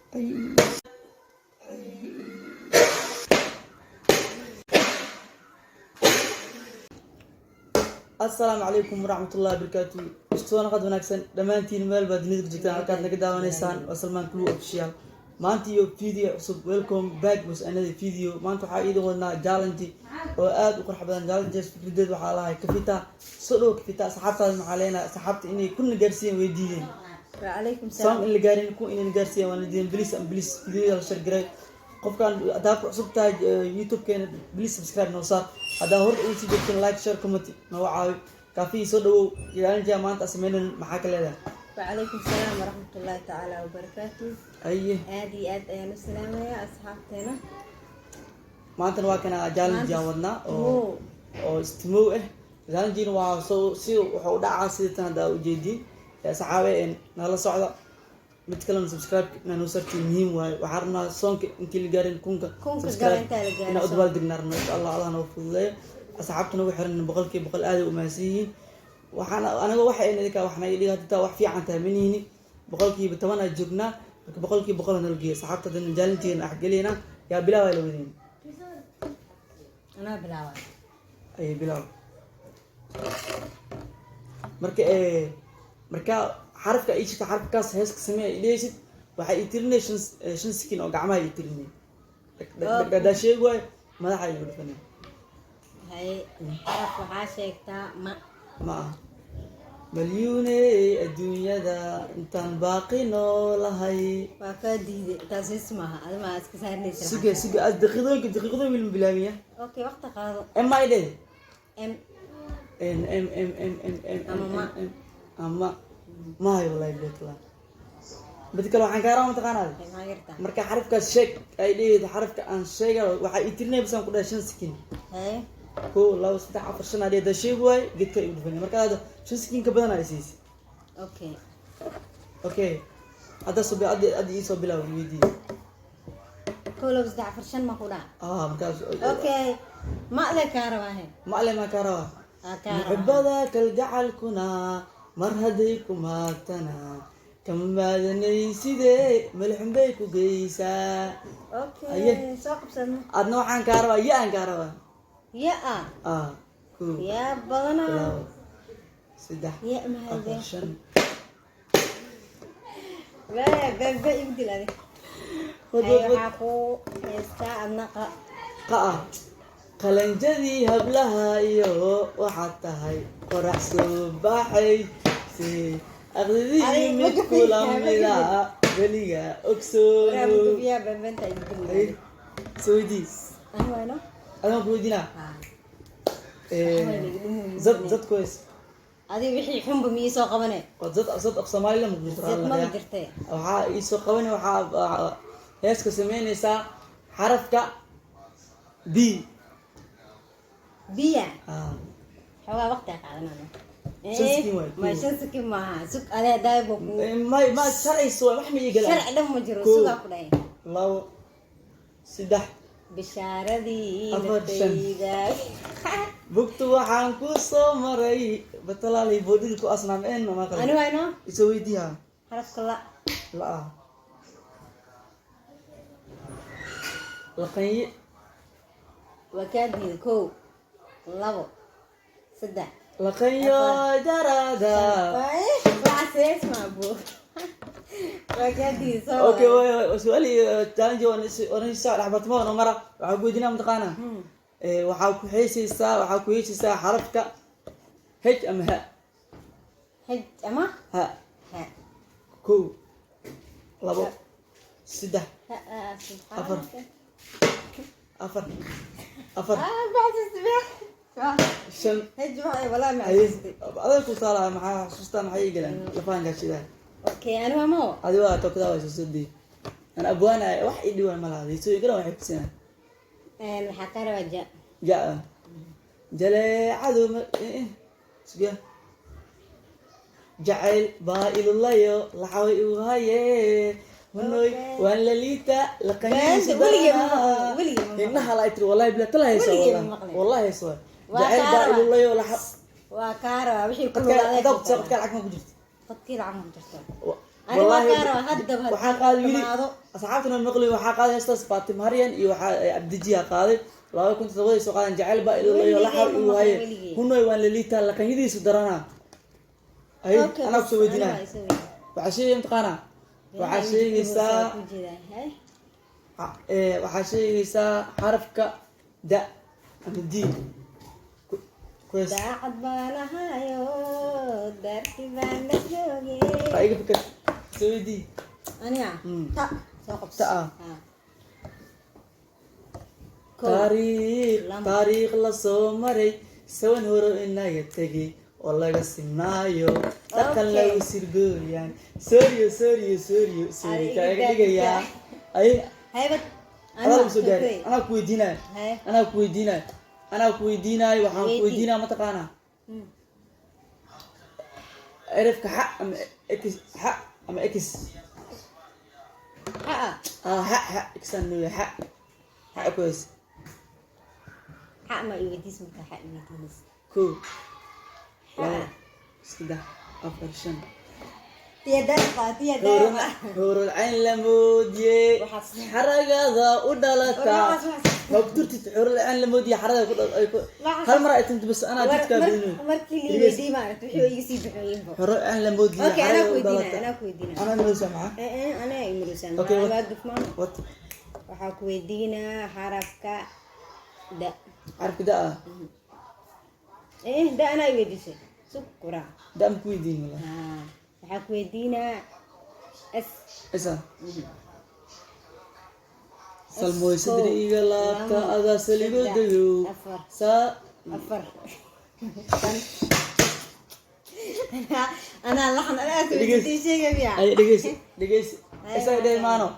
Asalaamu calaykum waraxmatullahi wabarakaatu. Isku naqad wanaagsan dhammaantiin, meel baad dunida ku jirtaan, halkaad naga daawanaysaan waa Salmaan Clue Official. Maanta iyo video cusub. Welcome back with another video. Maanta waxaa iidin wadnaa challenge oo aad u qurux badan. Challenge fikradeed waxaa lahay Kafita. Soo dhow Kafita. Asxaabtaada maxaa leenahay? Asxaabta inay kuna gaarsiiyeen way diideen. وعليكم Sam السلام. In la gaarin ku inay gaarsiiyeen waan diideen. Please and please, videoda la share garay. Qofkan haddaa ku cusub tahay YouTube-keena, please subscribe noo saar. Haddaa hor ugu sii joogteen, like, share, comment nooga caawi. Kaafihii, soo dhawow. Challenge maanta sameynan maxaa ka leedahay? وعليكم السلام ورحمة الله تعالى وبركاته. Aye. Aad iyo aad ayaan u salaamayaa asxaabteena. Maantana waa kana challenge aan wadnaa oo Timow. Oo istimow ah. Challenge waa soo si wuxuu u dhacaa sida tan haddaa ujeediin. Asxaabe, nala socda. Mid kalena, subscribe inaa noo sartiin muhiim waaye. Waxaan rabnaa soonka intii la gaarin kunka Kunka subscribe gala intaa la gaarin. inaa u dabaal rabno, insha Allah. Allah noo fududeeyo. Asxaabta nagu xiran 100% aaday u mahadsan yihiin. Waxaan anaga waxa idinka waxna idhiga hataa wax fiican tahay manihini. 10% aa joognaa. Marka 100% nala geeyo asxaabta. Hadana challenge-geena axgeleyna. Yaa bilaabaa la wadeen? Anaa bilaabay. Ay, bilaab. Marka marka xarafka ii sheegta, xarafkaas heeska samee ay dhehaysid, waxay ii tirinay shan sikin oo gacmaha ii tirinay. Haddaa sheegi waayo, madaxa igu dhufanay. Haye, xaraf waxaa sheegtaa ma. Ma aha. Malyuuney adduunyada intaan baaqi noolahay. Waa kaa diiday, taas is maaha. Adi maa iska saarnaysa? Suge, suge, as daqiiqadooyinka, daqiiqadooyin wiil ma bilaabiya. Okay, waqti qaado. M I dheh. M. M M M M M M. Ama M. ma. M ama maayo. Wallahi bilahi, mid kale waxaan kaa rabaa, mataqaanaa? Maxaa yartaa? Marka xarafkaas sheeg ay dheheyd, xarafka aan sheega waxaa ii tirinay basaan ku dhahay shan sikin. Haye. Kow, labo, saddex, afar, shan aa dhehe. Haddaa sheegi waayo, geedka igu dhufanay. Marka hadda shan sikin ka badan aa isiisay. Okay. Okay, hadda soo hadda hadda iisoo bilaab, weydii. Kow, labo, saddex, afar, shan ma ku dhaca? Ah, markaas. Okay, ma le kaa rabaa he. Ma ale maa kaa rabaa? Aa, kaa rabaa. Muxibada kalgacalkuna mar hadday ku maagtana kama maadanaysidee, malxun bay ku geysaa. Okay. Aye. Soo qabsano. Adna waxaan kaa rabaa, ya aan kaa rabaa. Ya a. Ah, kow, yaa badanaa. labo, saddex, Ya mahadee. afar, shan. Waa bamba igu dil adi. Wad, Haye. wad, wad. Waxaa ku heystaa adna qa. Qa'a. Qalanjadii hablaha iyo waxaad tahay qorax soo baxayse, aqdidii Ay, ma mid gafiyaa, kula ma mida weliga ogsoono. Waraa, ma gafiyaa, bambanta igu dil. Ay, soo weydii. Ani wayno. Adaan ku weydiinaa. Ah. Zad, zad ku heys. Adi wixii xunba miyii soo qabane? Waa zad, zad af Soomaali lama ku jirto. Zad maba jirtee. Waxaa ii soo qabanay, waxaa heeska sameynaysaa xarafka B. Biya. Ah. Xoogaa waqti a qaadanana. Shan sikin waay. Ma shan sikin maaha, sug adee daaybo ku. Ma sharciyso waay, wax ma ii galaan. Sharci dhan ma jiro. Kow. Sugaa ku dhahay. Labo, saddex, bishaaradii afar, shan. naftayda. Bugtu waxaan ku soo maray batalaalay boodhida ku asnaam een ma Ani qalin. wayno. Isoo weydiiha. Xarafka la. La laqanye. Waa kaa diiday. Kow, labo, saddex. Laqanyo jarada. Waxaas maabo, waa kaa diiday soo. Okay, way su'aali challenge oranaysa dhaxbartimo oo mara. Waxaa ku weydiinaa, mataqaanaa? Waxaa ku heesaysaa, waxaa ku heesaysaa xarafka H ama H. H ama H. Ha. Kow, labo, saddex, Ha, ah, subxaan. afar, afar, afar, Ah, baxsas shan. H waxay walaa ma Haye. xasuustay. Adag ku taala, maxaa xasuustaa? Maxay ii galeen lafahan gaashidaa? Okay, ani waa mo. Adi waa tookada, waa soo soo ana abwaana, wax ii dhiwaan ma laha. Soo igaran waxay kusinaa. Waxaa ka rabaa ja. Ja, jaleecadu ma suga. Jacayl baa ilulayo laxaway igu haye hunoy. Okay. Waan laliita laqanyihiisa. Beenta, weligay ma maqlin, weligay ma maqlin. Indhaha la tiri, wallahi bila tala haysa. Weligay ma wallahi maqlin. Wallahi haysa. Waa Jacayl kaa baa rabaa. ilulayo laxa. Waa kaa rabaa wixii ku Qadka lugaaday. hadaa ku qadka lacag ma ku jirto? Qadkii lacag ma ku jirto. Ani waa kaa rabaa haddaba. Waxaa qaaday wili Dhamaado. Asxaabtana maqli, waxaa qaaday heestaas Fatim Haryan iyo waxaa Abdijiya qaaday 2007 soo qaadan. Jacayl baa ilayo laxaw Weligay igu ma haye. maqlin, weligay. Hunoy waan laliitaa, laqanyadiisu daranaa. Ay, Okay, anaa bas, kusoo weydiinaya. anaa isoo weydiin. Waxaa sheegaya, mataqaanaa, waxaa sheegaysaa Ku jeedaa, hay. Waxaa sheegaysaa xarafka da ama d. Ku hees. Daacad baan ahayo, daarti baan la joogay. Waa iga fikir, soo weydii. Aniga? Ta soo qabso. Ta ah. Ha. Kow, Taariikh lama. Taariikh la soo maray, sawan horo inaga tegay oo laga simnaayo dhaqan lagu sirgooyaan. Sooriyo, sooriyo, sooriyo, soori Adiga kaa iga dhigayaa ay. Haybad. Adaa lagu soo gaaray, anaa ku weydiinayo. Haye. Anaa ku weydiinayo, anaa ku weydiinayo, waxaan ku Weydii. weydiinaya, mataqaanaa, erefka xa ama x, xa ama x. Ha. Ah, xa, xa, x aan nuuya, xa, xa ku hees. Ha, ma i weydiis marka, ha i weydiinis. Kow, Ha. labo, saddex, afar, shan. Tiya daaqa, tiya daaqa. Hurul cayn la moodiye xaragada u dhalataa. Waxaas- Ma ku turtid hurul cayn la moodiye xaragada ku dhal ay ku Waxaas- hal mar ay tunto bas anaa jidkaa gelinayo. Markii la weydiiyey maaragta wixii iga sii bixiyeenba. Hurul cayn la moodiye Okay, anaa xaragada ku u weydiinaya, dhalata. anaa ku weydiinaya. Anaa maraysa maxaa? Eh, eh, anaa i maraysaa. Okay, Maxaa what? waa gufmaan? What? Waxaa ku weydiinaa xarafka da. Xarafka da ah. Eh, da anaa i weydiisay. Sug kuraa. Da ma ku weydiin walaa. Ah, waxaa ku weydiinaa s. Isa salmooy sadri iga laabta labo, adaa saligo saddex, dayo afar. Saa Afar, shan. Anaa laxan anaa ku Dhegeys. weydiisay sheegaya. Ay, dhegeys, dhegeys. Ay, Isa idheen maano,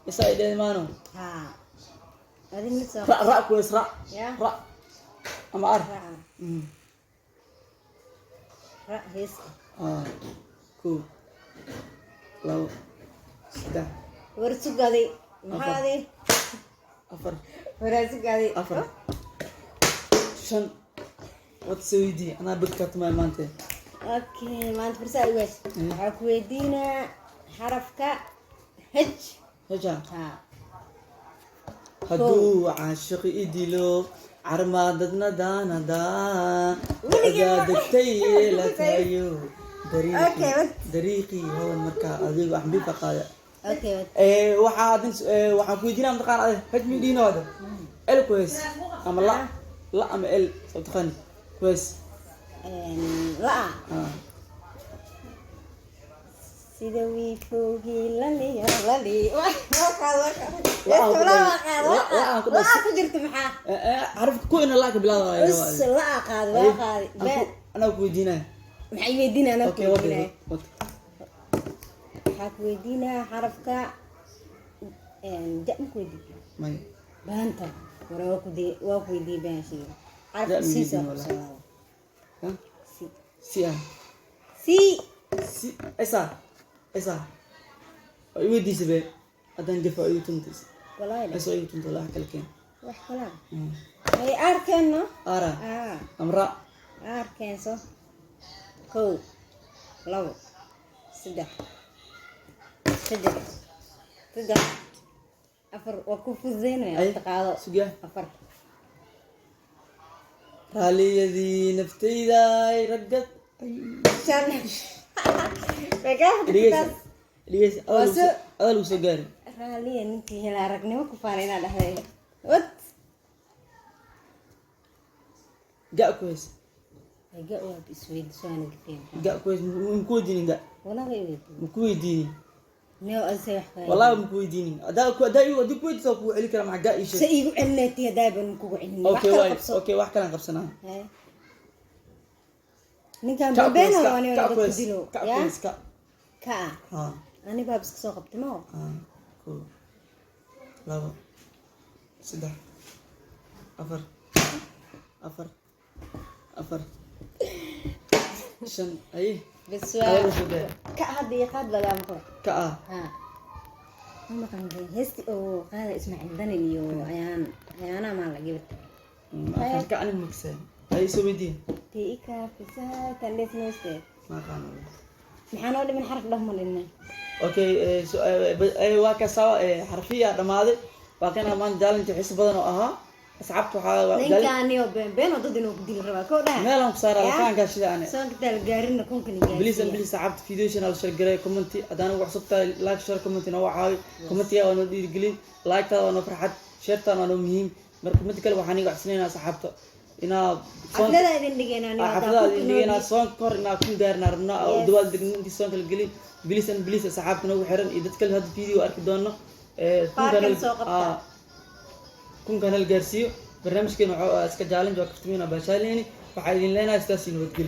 isa idheen maano. Ha, adin mid soo Ra, ra ku hees, ra. Ya. Ra ama ar. Ra. Ra hees. Ah, kow, labo, saddex. War sugaday maxaa adi? Afar. Waraa sugaday. Afar, shan. Wad soo weydii, anaa bidka tumay maanta. Okay, maanta fursa ugaas. Waxaa ku weydiinaa xarafka h. Heja. Ha. Hadduu caashiq i dilo carmaadadna daanadaa Weligay adaa degtay yeelatayo Okay, dariiqii dariiqii hodan markaa adigo axmbifa qaada. Okay, wad. Waxaa adin waxaan ku weydiinaa, mataqaan, ade haj mi dhiino hada l ku hees ama la, la ama l soo taqaani ku hees. La. Ah. Sida wiifowgii laliyo lali. Waa qaad, waa qaad. La aan ku La waa qaad, la- la aan ku la ku jirto maxaa? Xarafka ku ina la ka bilaabaya. Us la qaad, waa qaad. Anaa ku weydiinaya. Maxay weydiinaa? Anaa ku Okay, wad. weydiinaya. Wad. Waxaa ku weydiinaa xarafka ja ma ku weydiin? May. Baanta wara waa ku waa ku weydiiyey baan sheegay. Ja, Xarafka ma C soo weydiin. qabso. Ha? C. Si ah. C. Si esa esa waa i weydiisay be, haddaan gafa igu tuntays. Walahi. Esa igu tunta wax kale keen. Wax kala ay arkeenno. Ara ah amra. Arkeenso, kow, labo, saddex, saddex, saddex, afar. Waa ku fududeynaya. Ay, waqti qaado. Sugya. Afar. Raaliyadii naftayda ay raggad. Shan. Way kaa Dhegeysa. xigtaas. Dhegeysa. Waa Adaa lagu soo gaari. Raaliya ninkii hela aragnimo ku faana inaa dhahday wad. Ga ku hees. Ga waa isweydiiso, waana gafeen. Ga ku hees. Maku weydiinin ga. Walaa way weydiin. Maku weydiinin. Neo ase wax kaa. Wallahi maku weydiinin. Hadaa igu haddii ku weydiiso waa kugu celi karaa. Maxaa ga ii se sheeg? iigu celinaytii haddaa ban kugu celinin wax Okay. kala Waay. qabso. Okay, wax kalaan qabsanaa. Haye. Ninkan Ka ku been hees, rabaa inuu ka dadku ku hees, dilo. ka ku ya hees, ka. Ka ah. Ha. Ani baab iska soo qabtay ma Ha, kow, labo, saddex, afar, afar, afar, shan. Ay. Bas. Adaa Waa lagu soo gaari. Ka hadda iyo qaad badaa maqlo. Ka ah. Ha, ma maqan heesti oo qaada Ismaaciil Danin iyo ayaan ayaanaha maan la gabad. Aqaan ka anin makseen ay soo weydiin. Tii ikaafisa tandhees nooste. Ma aqaan. Maxaa noo dhiman? Xaraf dhah ma dhinna. Okay, waa kasawa xarfiya dhamaaday. Waa kana maanta challenge xiiso badan oo ahaa, asxaabta. Waxaa Ninkaaniyo been been oo dad inuu ku dili rabaa koo dhaha. Meelaan ku saaraa lafaankaa shida ane. Soonka taal gaarina kunkan. Please and please, asxaabta, video la share garay, comment. Haddaan ugu cusub tahay, like, share, comment nooga caawi. Commentiga waa noo dhiirigelin, like-taada waa noo farxad, share-taan waa noo muhiim. Marka mid kale waxaan iga codsanaynaa asxaabta inaa Xaflada idin dhigeynaa. Xaflada idin dhigeynaa. Soonka kor inaa kun gaarnaa rabnaa oo dabaal degno intii soonka la gelin. Please and please, asxaabta noogu xiran iyo dad kale hadda video arki doono, Qaarkan soo qabta. Kunkan hal gaarsiiyo. Barnaamijkeena waxaa iska challenge, waa kaftamina baashaaleyni. Waxaa idin leenahay sidaas iyo nabadgelyo.